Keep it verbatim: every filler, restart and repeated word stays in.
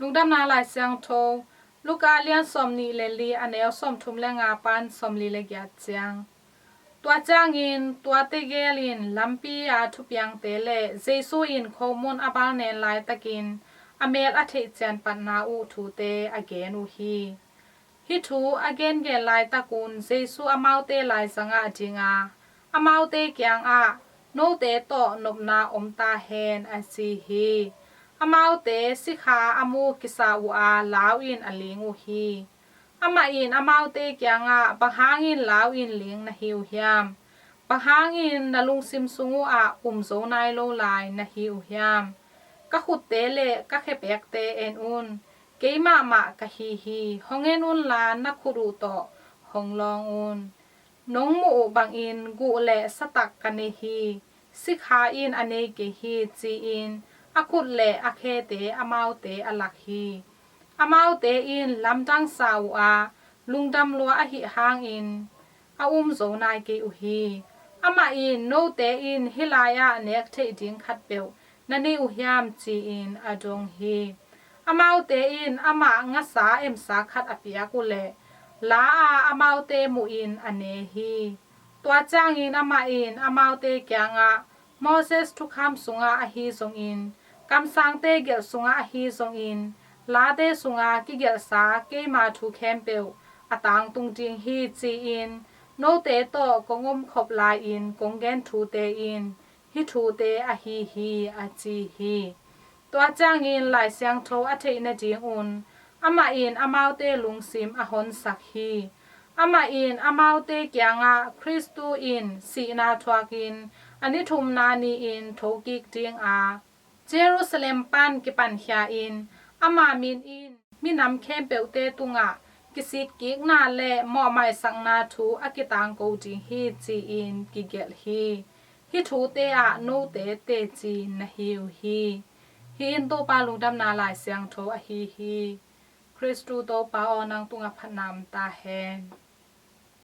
Lungdamna Lai Siangtho, Luka a lian sawmnih le li, a neu sawmthum le nga pan sawmli le giat ciang. Tua ciangin tuate gelin lampi a thupiangte le Jesu in khomun a balnen laitakin a mel a theih cianpatna uh thute a gen uh hi. Hih thu a gengen laitakun Jesu amaute laizangah dinga, amaute kiangah, "Note tawh nopna om ta hen," a ci hi. Amaute sikha a mu kisa uh a lau in a ling uh hi. Amah in amaute kiangah, "Bang hangin lau in ling na hi uh hiam? Bang hangin na lungsim sung uh ah um zo nai lo lai na hi uh hiam? Ka khutte le ka khepekte en un. Keimah mah ka hi hi. Hong en unla na khut uh tawh hong lawng un. Nong muh uh bangin guh le satak ka nei hi. Sikha in a nei kei hi," ci-in a khut le a khete amaute a lak hi. Amaute in lamdang sa uh a, lungdam lua ahih hangin a um zo nai kei uh hi. Amah in, "Note in hih lai-ah nek theih ding khatpeuh na nei uh hiam?" ci-in a dong hi. Amaute in amah ngasa emsa khat a piak uh leh, la a amaute muhin a ne hi. Tua ciangin amah in amaute kiangah, "Moses thukham sungah ahi zongin, kamsangte gelh sungah ahi zongin, late sunga kigelhsa keima thu khempeuh a tangtung ding hi," ci-in note tawh kong omkhop lai-in kong gen thute in hih thute ahi hi, a ci hi. Tua ciangin Lai Siangtho a theih nadingun amah in amaute lungsim a honsak hi. Amah in amaute kiangah, "Khristu in sihna thuakin a ni thumna ni-in thokik dinga Jerusalem pan kipankhia in ama min in minam khempeuhte tungah kisikkikna le mawhmaisakna thu a kitangko ding hi," ci-in kigelh hi. Hih thute ah note teci na hi uh hi. Hih in Topa Lungdamna Lai Siangtho ahi hi. Khristu Topa aw, nang tungah phatna om ta hen.